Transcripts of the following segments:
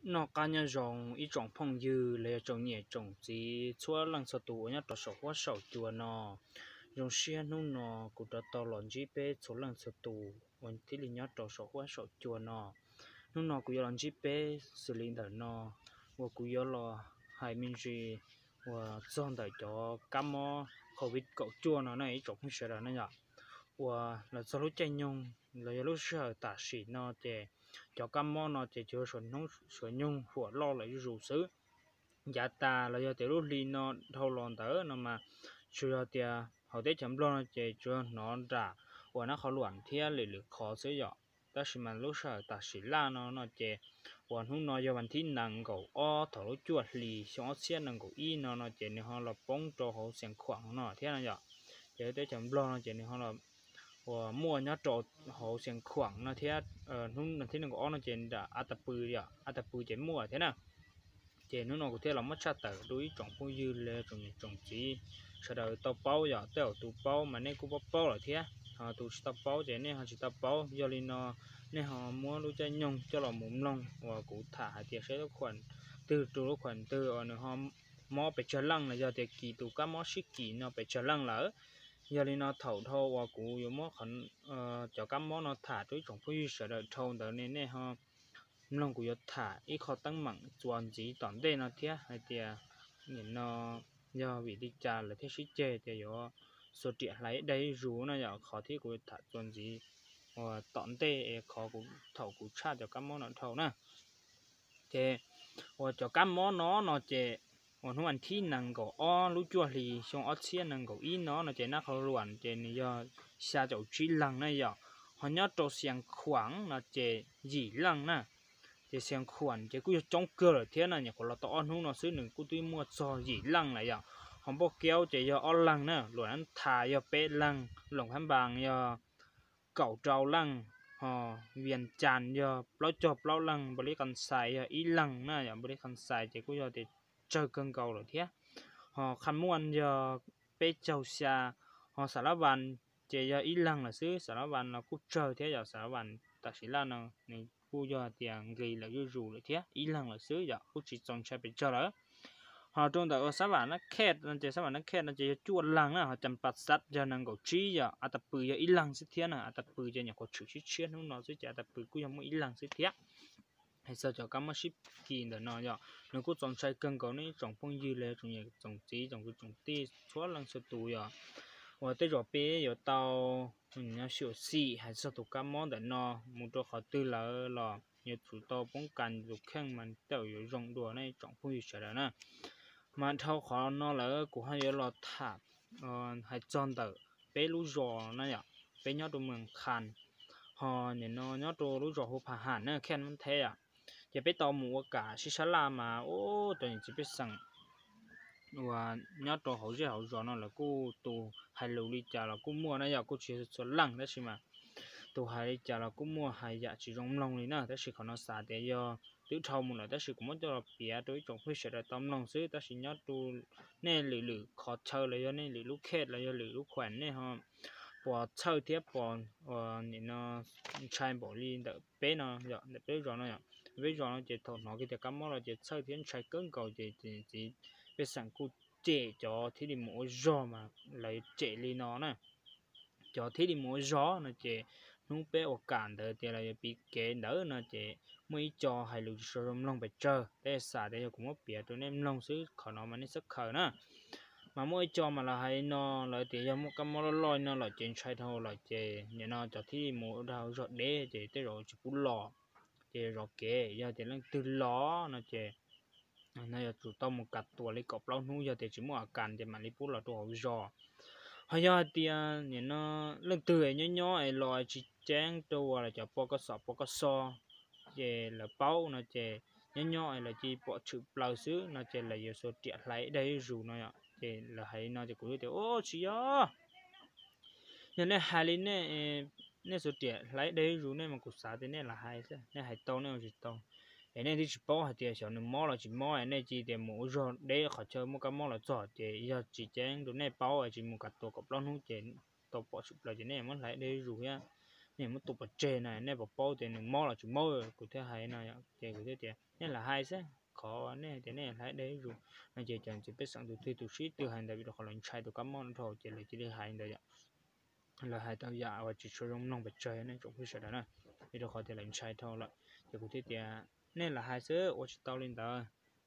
Noj qab nyob zoo ib tsoom phooj ywg los yog tsoom niam tsoom txiv txhua leej txhua tus uas nyob rau saum huab saum cua no. Zoo siab hnub no kuv rov tau los ntsib peb txhua leej txhua tus uas thiaj li nyob rau saum huab saum cua no. Hnub no kuv yuav los ntsib peb xws li ntawm no uas kuv yuav los hais me ntsis uas txog ntawm cov kab mob covid kaum cuaj no ne ib tsoom phooj ywg sawv daws ne yom. Uas los txog lub caij nyoog los yog lub sij hawm tam sim no ces cov kab mob no ces cov suav nyoog huam loj lawm zuj zus xwb. Yav tas los yog tias lub hli no dhau los ntawd no mas tsuas yog tias hauv teb chaws Nplog no ces tsuas yog hnov nram uas Nab Qhov Luam thiab lwm lwm qhov xwb yom. Tab sis mas lub sij hawm tam sim laj no no ces uas hnub no yog vas thib nees nkaum ob thaum lub cuaj hlis xyoo ob txhiab nees nkaum ib no no ces nws ho los poob rau hauv Xias Khuam no thiab no yom. Ces teb chaws Nplog no ces nws ho los uas muaj nyob rau hauv Xias Khuam no thiab. Hnub vas thib nees nkaum ob no ces nram A Tas Pw yom, A Tas Pw ces muaj thiab na. Ces hnub no kuv thiaj los muab tshaj tawm rau ib tsoom phooj ywg los tsoom niam tsoom txiv sawv daws tau paub yom. Tej zaum tus paub mas nej kuj paub paub lawm thiab, ho tus tsis tau paub ces nej ho tsis tau paub. Yog li no nej ho muab lub caij nyoog coj los mus mloog uas kuv tham hais tias saib lub khuam twg rau lub khuam twg uas nws ho mob pes tsawg leej los yog tias kis tus kab mob sib kis no pes tsawg leej lawm. Yog li no thaum dhau uas kuv yuav muab cov kab mob no tham rau ib tsoom phooj ywg sawv daws dhau ntawd ne nej ho mloog kuv yuav tham ib qho teeb meem txuas ntxiv tom ntej no thiab hais tias nim no yog vim li cas lawv thiaj sib ceg tias yuav xuas riam hlais ib daig ib zus na yom. Qhov thiab kuv yuav tham txuas ntxiv uas tom ntej es qhov kuv thaum kuv tshaj cov kab mob no dhau na. Ces uas cov kab mob no no ces uas hnub vas thib nees nkaum ob lub cuaj hlis xyoo ob txhiab nees nkaum ib no no ces Nab Qhov Luam ces nws yog xya caum tsib leeg na yom. Ho nyob rau Xias Khuam no ces yim leej na. Ces Xias Khuam ces kuj yog coob kawg lawm thiab na, nyuam qhuav los tau ob hnub no xwb nws kuj twb muaj txog yim leej lawm yom. Ho Npauj Kaub ces yog ob leeg na, Luam Nab Thas yog peb leeg, Loos Phab Npas yog kaum rau leej, ho Vias Cas yog plaub caug plaub leej, Npaus Lis Khas Xais yog ib leeg na yom. Npaus Lis Khas Xais ces kuj yog tias tsawg kawg nkaus lawm thiab. Ho Khas Muaj yog peb caug xya, ho Xas Las Vas ces yog ib leeg lawm xwb. Xas Las Vas los kuj tsawg thiab yom, Xas Las Vas tam sim laj no nws kuj yog tias nqis lawm zuj zus lawm thiab, ib leeg lawm xwb yom, kuj tsis txaus ntshai pes tsawg lawm. Ho rau ntawm uas Xab Vam Nab Khej no ces Xab Vam Nab Khej no ces yog cuaj leeg na, ho Cas Pas Xav yog nees nkaum tsib yom, A Tas Pw yog ib leeg xwb thiab na. A Tas Pw ces nyuam qhuav tshwm sib tshiab hnub no xwb ces A Tas Pw kuj yog muaj ib leeg xwb thiab. Hais txog cov kab mob sib kis ntawm no yom, nws kuj txaus ntshai kawg nkaus nej tsoom phooj ywg los tsoom niam tsoom txiv tsoom kwv tsoom tij txhua leej txhua tus yom. Uas tej zaum peb yuav tau xyuam xim hais txog tus kab mob ntawm no mus rau qhov twg lawm los yuav tsum tau poob kas tus kheej mas tej zaum yuav zoo dua nej tsoom phooj ywg sawv daws na. Mas dhau qhov no lawm kuv ho yuav los tham hais txog ntawm peb lub zos na yom, peb nyob rau Moos Khas, ho nim no nyob rau lub zos Hu Phas Ham na, Khej Mab Theb yom. Ces peb tau mus ua kam sib sab laj mas ub, cov niam txiv pej xeem uas nyob rau hauv zej hauv zos no lawv kuj tus hais lus li cas los kuj muaj na yom, kuj tsis txhua leej tab sis mas tus hais li cas los kuj muaj hais yam tsis zoo mloog li na. Tab sis qhov no xav tias yog twb dhau mus lawm tab sis kuv muab coj los piav rau ib tsoom phooj ywg sawv daws tau mloog xwb. Tab sis nyob rau nej lwm lwm qhov chaw los yog nej lwm lub khej los yog lwm lub khuam nej ho puas txhawj thiab puas nim no ntshai npaum li ntawm peb no yom, ntawm peb zos no yom. Peb zos no ces thaum hnov kiag tias kab mob los ces txhawj thiab ntshai kawg nkaus ces niam txiv pej xeem kuj cem cov thiaj li mus ua zog mas lawv cem li no na. Cov thiaj li mus ua zog no ces hnub peb ua kam ntawd tias lawv yuav piv kev ntawd no ces muaj ib co hais lus tsis zoo mloog pes tsawg, peb xav tias yog kuv muab piav rau nej mloog xwb, qhov no mas nej txhob khaws na. Mas muaj ib co mas lawv hais li no, lawv tias yog muaj kab mob loj loj li no lawm ces ntshai dhau lawm ces nim no cov thiaj li mus ua dag zog deb ces tej zaum tsis pub los, ces zov kev. Yog tias leej twg los no ces no yuav tsum tau mus kav tuam li kaum plaub hnub, yog tias tsis muaj a kas ces mam li pub los rau hauv zos. Ho yog hais tias nim no leej twg nyob nyob es los tsis ceeb rau uas lawv cov poj koj xom poj koj xo ces lawv paub no ces nyob nyob es lawv cia li pom tshwm plaws xwb no ces lawv yuav xuas riam hlais ib daig ib zus no yom. Ces lawv hais li no ces kuv thiaj tias ub tsis yog, yog nej hais li nej, nej xuas riam hlais ib daig ib zus nej mas kuv xav tias nej lam hais xwb, nej hais tau nej ua tsis tau. Es nej twb tsis paub hais tias xyov nws mob los tsis mob es nej cia li tias mus ua zog deb qhov chaw muaj kab mob los txog ces yog tsis ceeb rau nej paub es tsis mus kav tuam kaum plaub hnub ces tau pom tshwm plaws ces nej muab hlais ib daig ib zus thiab. nej muab tua pov tseg na, nej puas paub tias nws mob los tsis mob? Kuv thiaj hais no yom, ces kuv thiaj tias nej lam hais xwb, qhov nej tias nej lam hais deb zus no ces cov txiv pej xeem tus twg tus sib twg hais ntawd vim rau qhov lawv ntshai tus kab mob no dhau ces lawv cia li hais ntawd yom. Lawv hais tau yam uas tsis tshua zoo mloog pes tsawg nej tsoom phooj ywg sawv daws na, vim rau qhov tias lawv ntshai dhau lawm. Ces kuv thiaj tias nej lam hais xwb, ua tsis tau li ntawd.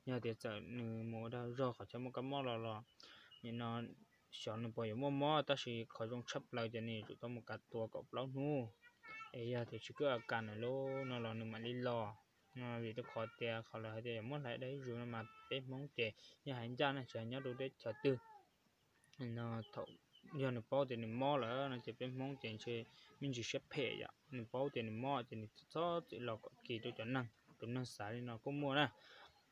Yog tias txawm nws mus ua dag zog qhov chaw muaj kab mob los los, nim no xyov nws puas yuav muaj mob, tab sis qhov zoo tshaj plaws ces nws yuav tsum tau mus kav tua kaum plaub hnub. Es yog tias tsis kwj a kas nws lub no los nws mam li los. Vim rau qhov tias qhov lawv hais tias yuav muab hlais deb zus no mas peb Hmoob ces yeej hais ncaj na, tsis hais nyob rau teb chaws twg. No thaum yog nws paub tias nws mob lawm no ces peb Hmoob ces ntshe me ntsis siab phem yom, nws paub tias nws mob ces nws txhob txwm los kom kis rau cov neeg. Tus neeg xav li no kuj muaj na,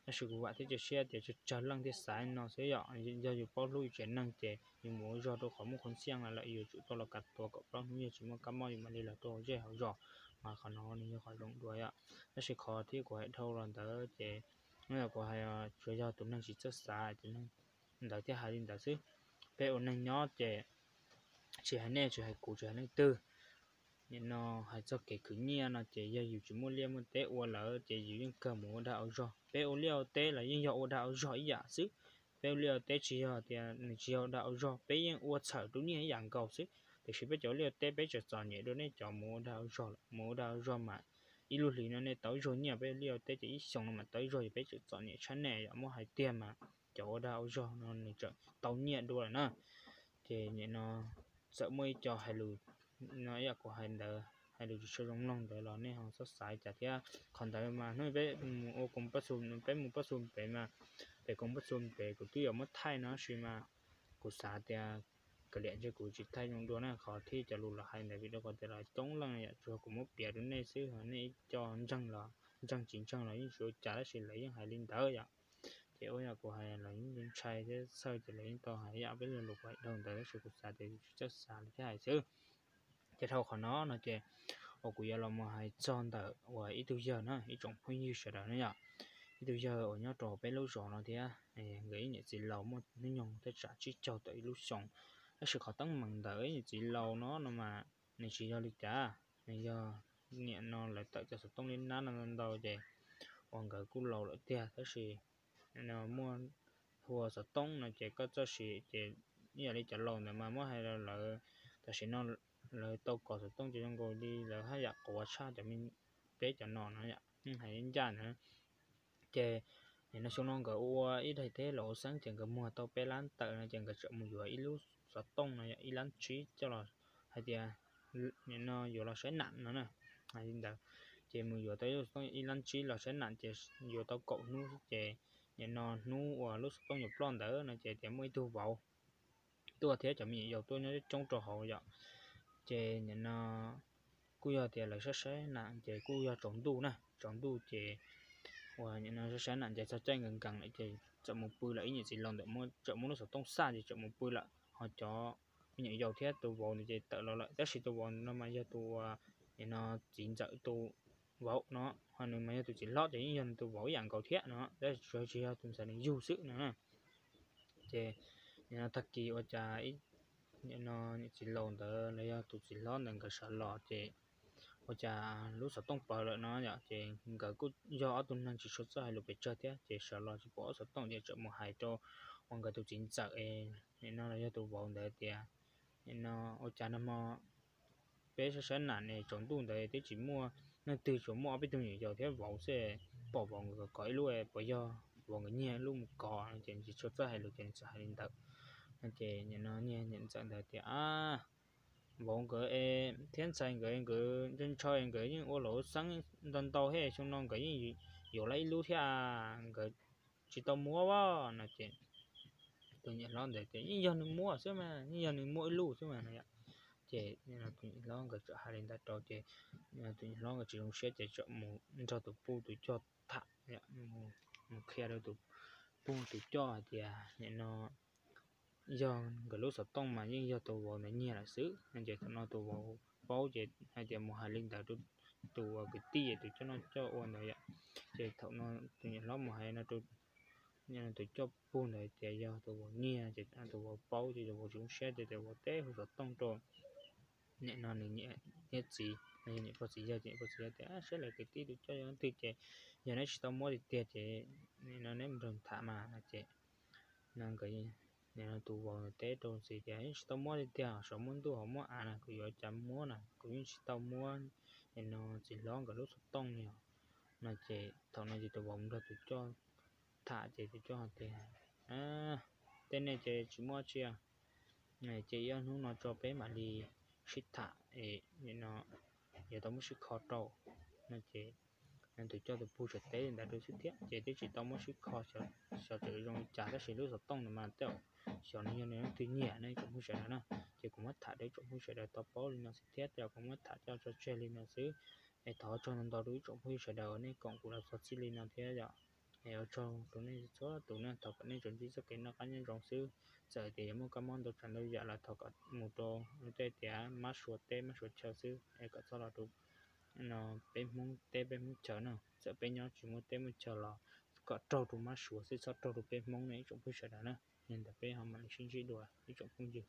tab sis kuv vam thiab cia siab tias tsawg tsawg leej thiaj xav li no xwb yom. Yog yus paub hlub yus tsev neeg ces yus mus ua zog rau qhov muaj qhov xiaj lawm, yus tsum tau los kav tua kaum plaub hnub, yog tsis muaj kab mob yus mam li los rau hauv zej hauv zos, mas qhov no nws yog qhov zoo dua yom. Tab sis qhov thiab kuv hais dhau los ntawd ces, no yog kuv hais tsuas yog tus neeg tsis txawj xav, tus neeg ntawd thiaj hais li ntawd xwb. Peb ua neeg nyob ces tsis hais nej, tsis hais kuv, tsis hais leej twg, nim no hais txog kev khwv nyiaj no ces yog yus tsis muaj liaj muaj teb ua lawm ces yus yeej kawg mus ua dag ua zog. Peb ua liaj ua teb los yeej yog ua dag ua zog ib yam xwb. Peb ua liaj ua teb tsis yog tias nws tsis yog ua dag ua zog, peb yeej ua txhawm rau nyiaj ib yam nkaus xwb. Tiam sis peb cov ua liaj ua teb peb tseem txom nyem dua nej cov mus ua dag ua zog lawm. Mus ua dag ua zog mas ib lub hlis no nej tau ib zaug nyiaj, peb ua liaj ua teb ces ib xyoos no mas tau ib zaug, yog peb tseem txom nyem tshaj nej yom. Muab hais tiag mas cov ua dag ua zog no nws tseem tau nyiaj dua lawm na. Ces nim no txawm muaj ib co hais lus no ib yam kuv hais ntawd, hais lus tsis tshua zoo mloog ntawd los nej ho txhob xav li cas thiab. Qhov ntawd mas hnub peb mus ua koom pab xu, peb mus pab xu pem mas, pem koom pab xu pem kuv twb yuav muab thaij no sis mas kuv xav tias kav liam ntshe kuv tsis thaij zoo dua na qhov thiab cov lus los hais ntawd, vim rau qhov tias los coob leej yom, tsuas kuv muab piav rau nej xwb, nej ib co ntseeg los ntseeg, tsis ntseeg los yeej tsis ua cas, tab sis lawv yeej hais li ntawd yom. Ces ua yam kuv hais los yeej ntshai thiab txhawj ces lawv yeej tau hais yam peb lo lus kuv hais dhau ntawd, tab sis kuv xav tias tsis txawj xav li thiab hais xwb. Ces dhau qhov no no ces uas kuv yuav los mus hais txog ntawm uas ib tug yawg na, ib tsoom phooj ywg sawv daws na yom. Ib tug yawg uas nyob rau peb lub zos no thiab, nkawd ib niam txiv laus muaj hnub nyoog thaj tsam tsib caug tawm ib lub xyoos. Tab sis qhov teeb meem ntawm ib niam txiv laus no no mas nws tsis yog li cas, nws yog niam no lawv tawm cov xov tooj li nab no ntau ntau ces uas nkawd kuj laus lawm tiag, tab sis muaj hua xov tooj no ces koj txoj sia ces ib yam li cov laus ntawd mas muab hais los lawv tam sim no lawv tau kov xov tooj ces zoo nkaus li lawv haj yam quav tshaj cov me peb cov no no yom, hais li ncaj ntawd. Ces nim no xyoo no nkawd ua ib daim teb los ua xeeb ces nkawd muag tau peb lab tawm no ces nkawd tseem mus yuav ib lub xov tooj no yog ib lab tsib coj los hais tias nim no yuav los saib nam no na, hais li ntawd. Ces mus yuav tau ib lub xov tooj ib lab tsib los saib nam ces yuav tau kaum hnub xwb ces nim no hnub uas lub xov tooj yuav ploj ntawd no ces tias muaj ib tug vauv tuaj thiab cov me nyuam yaus tuaj nyob coob rau hauv yom. Ces nim no kuj yog tias lawv saib saib nam ces kuj yog tsaus ntuj na, tsaus ntuj ces uas nim no saib saib nam ces txog caij nkees nkees lawm ces txawm mus pw lawm, ib niam txiv laus ntawm tseem muab lub xov tooj xaj ces tseem mus pw lawm, ho cov me nyuam yaus thiab tus vauv ntawd ces tawm los lawm, tab sis tus vauv no mas yog tus uas nim no txiv ntxawm tus vauv no, ho nws mas yog tus txiv hlob ces yeej yog nws tus vauv ib yam nkaus thiab no, tab sis tsuas tsis yog tus ntxhais nws yug xwb no. Ces nim no tag kis ua cas nim no niam txiv laus ntawd los yog tus txiv hlob ntawd nkawd sawv los ces ua cas lub xov tooj pawv lawm no yom, ces nkawd kuj yog ob tug neeg tsis tshua txawj hais lus pes tsawg thiab ces sawv los tsis pom ob xov tooj ces tseem mus hais rau uas nkawd tus txiv ntxawm es nim no los yog tus vauv ntawd tias nim no ua cas nag hmo peb saib saib nam ne tsaus ntuj ntawd twb tsis muaj leej twg, tsuas muaj ob peb tug me nyuam yaus thiab vauv xwb, pom vauv nkawd kov ib lub puas yog vauv nkawd nyiag ib lub mus kov no ces tsis tshua txawj hais lus ces txawm hais li ntawd no ces nim no niag niam ntxawm ntawd tias vauv nkawd thiab ntxhais nkawd, nkawd ntshaw ntshaw nkawd yeej ua laus xeeb ntau ntau thiab xyoo no nkawd yeej yuav lawm ib lub thiab, nkawd tsis tau muab no ces tus niam hlob ntawd tias yeej yog nws muaj xwb mas, yeej yog nws muaj ib lub xwb mas no yom. Ces tus niam hlob nkawd txawm hais li ntawd rau ces tus niam hlob nkawd tsis zoo siab ces txawm mus nrog tus puj tus coj tham, mus qhia rau tus puj tus coj hais tias nim no yog nkawd lub xov tooj mas yeej yog tus vauv ntawd nyiag lawm xwb no ces thaum no tus vauv paub ces hais tias mus hais li ntawd rau tus uas kwv tij tus coj noj coj ua ntawd yom. Ces thaum no tus niam hlob mus hais no rau tus coj puj ntawd tias yog tus vauv nyiag ces tus vauv paub ces tus vauv tsis zoo siab ces tus vauv teb hauv xov tooj rau nim no nws niam thiab txiv Niam pog txiv yawg ces niam pog txiv yawg tias, Saib lawv kwv tij tus coj yog leej twg ces yog neb tsis tau muab tiag tiag ces no neb mus nrog tham mas no ces no nkawd, nim no tus vauv ntawd teb rau txiv tias, Yeej tsis tau muab tiag tiag, saum muaj ntuj hauv muaj av na, kuv yuav ua cas muab na, kuv yeej tsis tau muab nim no txiv hlob nkawd lub xov tooj li os. No ces thaum no ces tus vauv nrog tus coj tham ces tus coj hais tias, Tej nej ces tsis muaj tsi, ces ib ob hnub no tso peb mam li sib tham, nim no yuav tau muab sib kho rau. No ces tus coj tus pug sawv teb li ntawd rau xwb thiab ces twb tsis tau muab sib kho, xyov tseem zoo li cas tab sis lub xov tooj ntawd mas tej zaum xyov nws yog nws leej twg nyiam no ib tsoom phooj sawv daws na. Ces kuv muab tham rau ib tsoom phooj sawv daws tau paub li no xwb thiab tej zaum kuv muab tham coj tso tseg li no xwb. Es thov ua tsaug ntau ntau rau ib tsoom phooj ywg sawv daws uas nej koom kuv los txog txij li no thiab yom. Es ua tsaug rau nej txhua tus na, thov kom nej tsuas ntsib txoj kev noj qab nyob zoo xwb. Txawm tias yuav muaj kab mob ntau tsav ntau yam los thov kom mus rau lub teb tias mab suav teb mab suav chaw xwb es kom txhob los rau no peb Hmoob teb peb Hmoob chaw na. Txawm peb nyob tsis muaj teb muaj chaw los kom raug rau mab suav xwb, txhob raug rau peb Hmoob ne ib tsoom phooj sawv daws na. Li ntawd peb ho mam li sib ntsib dua ib tsoom phooj ywg.